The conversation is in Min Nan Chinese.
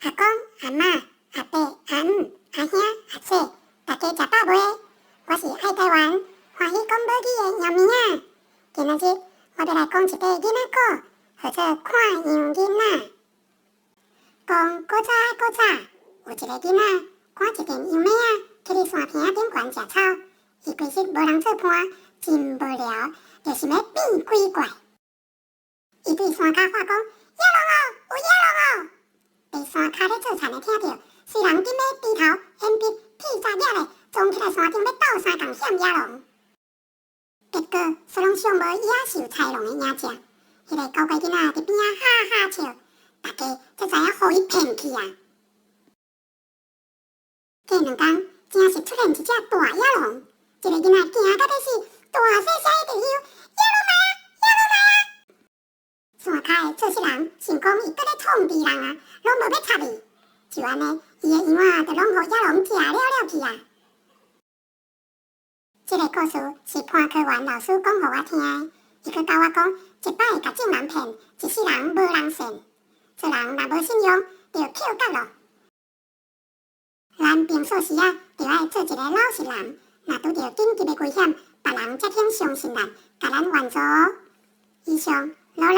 阿公、阿嬤、阿伯、阿姆、阿兄、阿姐，大家食飽未？我是愛台灣、歡喜講母語的姚明仔。今仔日我欲來講一塊囡仔故，號做看羊囡仔。講古早古早，有一个囡仔，趕一陣羊尾仔去佇山坪仔頂懸食草。伊規日無人做伴，真無聊，就想欲變鬼怪。伊對山跤喊講：野狼哦，有野狼哦！佇山跤咧做田的聽著，隨人緊欲低頭掩鼻，鐵閘掠咧，衝起來山頂欲鬥相共險野狼。結果，煞攏上無野獸豺狼的影跡。彼个搞怪囡仔佇邊仔哈哈笑，大家才知影予伊騙去啊！過兩工，真實出現一隻大野狼，這个囡仔驚甲欲死，大細聲一直嚷：野狼來啊！野狼來啊！山跤的做事人想講伊閣咧創治人啊，攏無欲插伊，就按呢，伊的羊仔就攏予野狼食了了去啊！這个故事是潘科元老師講予我聽的，伊閣教我講，一擺共眾人騙，一世人無人信。做人若無信用，就抾角囉。咱平素時啊，就愛做一个老實人。若拄著緊急的危險，別人才肯相信咱，共咱援助哦。以上，努力。